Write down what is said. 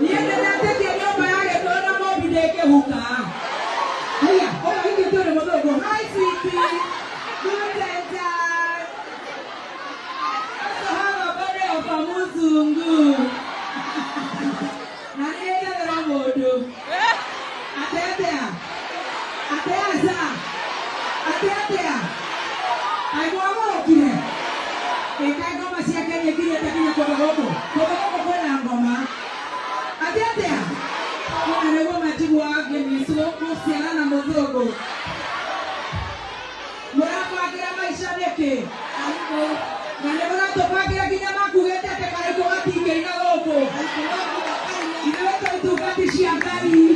Niĩ ndĩretĩtie nyũmba ya Gĩkũyũ na Mũmbi ndĩngĩhuka. Haya, ũyũ aingĩtio nĩ mũthũngũ. Hi sweetie. Guten Tag. Also have a body of a muzungu. Na nĩ njethera mũndũ. Atĩ atĩa? Atĩ aca? Atĩ atĩa? Kaĩ mwagũrũkire? Ĩ kaĩ ngoma cia Kenya ikinyĩte nginya kũndũ gũkũ? Kũndũ gũkũ kwĩna ngoma. Atĩ atĩa? Kũna nĩguo majiguaga ngĩmiss gũciara na mũthũngũ. Mũrabangĩra maica nĩkĩ? Na nĩ mũratũbangĩra nginya makugĩte atĩ karaikũ gatingĩina gũkũ. Ithuĩ twĩ itungati cia Ngai.